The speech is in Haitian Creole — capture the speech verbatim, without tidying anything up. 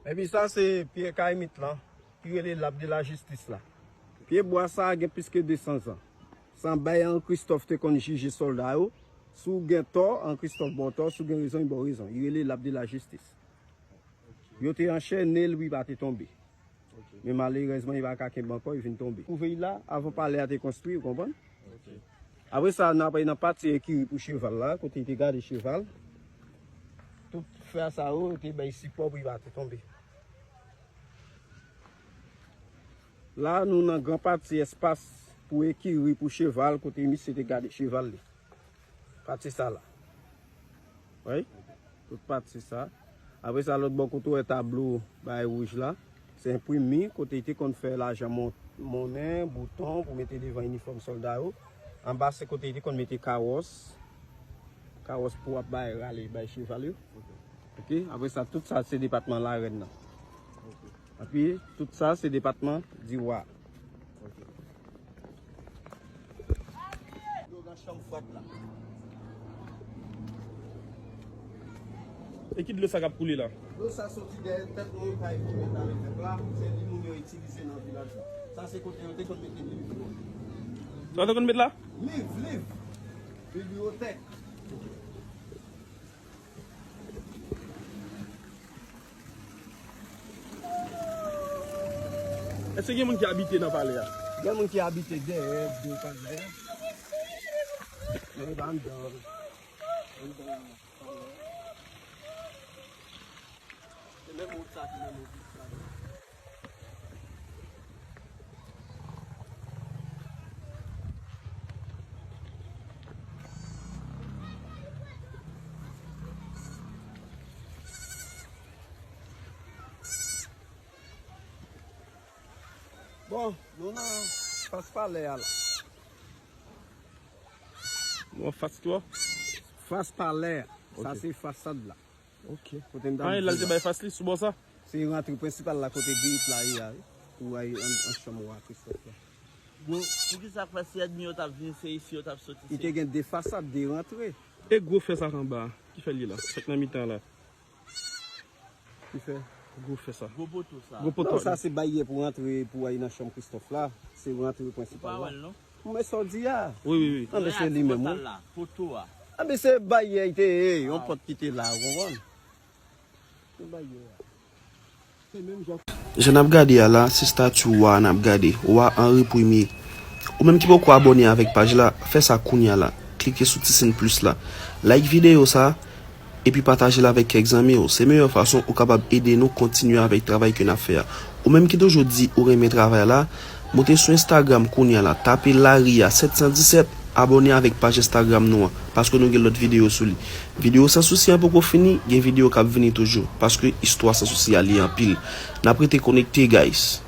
Epi sa se pye kayimit lan, ki rele Lab de la Jistis la. Pye bwa sa a gen plis ke de san zan. Se anba l Henri Christophe te konn jije sòlda yo. Si w gen tò, Henri Christophe ba w tò, si w gen rezon, li ba w rezon. Li rele Lab de la Jistis. Yo te anchène l, wi, pa te tonbe. Men malerèzman, li pa ka kenbe ankò, li vin tonbe. Twouve l la, avan palè a te konstwi, ou konprann? Apre sa, n ap nan pati ekiri pou cheval la, kote li te gade cheval. Tout fè sa yo, yo te bay sipò pou li pa te tonbe. La, nou nan gran pati espas pou ekiri pou cheval, kote misye te gade cheval li. Pati sa la. Wi. Tout pati sa. Apre sa, lòt bò kote w wè tablo bay wouj la. Se enprimi, kote li te konn fè lajan mon-, monnen, bouton pou mete devan inifòm sòlda yo. Anba se kote li te konn mete kawòs. Kawòs pou ap bay rale, bay cheval yo. Ok. Apre sa, tout sa se depatman larèn nan. Ok. Epi, tout sa se depatman diwa. Ok. Yo nan chanm fwèt la. E ki dlo sa k ap koule la? Dlo sa soti dèyè tèt nou, kay pou mèt avèk tèt la. Se li moun yo itilize nan vilaj la. Sa se kote yo te konn mete liv yo. Sa te konn met la? Liv, liv. Bibliyotèk. Èske gen moun ki abite nan palè a? Gen moun ki abite dèyè, de palè a. Men pa anndan. Anndan palè a. Se menm wout sa ki mennen jis la. Bon, nou nan fas palè a la. Nou anfas ki wè? Fas palè a. Sa se fasad la. Ok. Kote m t ap di la. Anyen la, l te bay fas li sou bò sa? Se rantre prensipal la kote griyit la ye a, wi. Pou w al an, an chanm wa Kristòf la. Bon, poukisa fè si ènmi yo t ap vin, se isi yo t ap soti? Li te gen de fasad, de rantre. E gwo fè sa k anba a? Ki fè l ye la? Sa k nan mitan la? Ki fè? Gwo fè sa. Gwo poto sa. Gwo poto. Non, sa se baryè pou rantre, pou al nan chanm Kristòf la. Se rantre prensipal la. Ou pa wè l, non? Ou wè sa w di a? Wi, wi, wi. Anben se li menm, wi. Poto a. Anben se baryè te ye, yon pòt ki te la, ou konprann? Se baryè a. Se menm jan. Jan n ap gade a la, se stati wa a n ap gade. Wa Henri Premye. Ou menm ki poko abòne avèk paj la, fè sa kounye a la. Klike sou ti siy plis la. Like videyo sa, epi pataje l avèk kèk zanmi w. Se meyè fason ou kapab ede nou kontinye avèk travay ke n ap fè a. Ou menm ki toujou di ou renmen travay la, moute sou Instagram kounye a la, tape Lari a sèt san disèt, abòne avèk paj Instagram nou an, paske nou gen lòt videyo sou li. Videyo Sansousi an poko fini, gen videyo k ap vini toujou, paske istwa Sansousi a li anpil. N ap rete konekte, guys.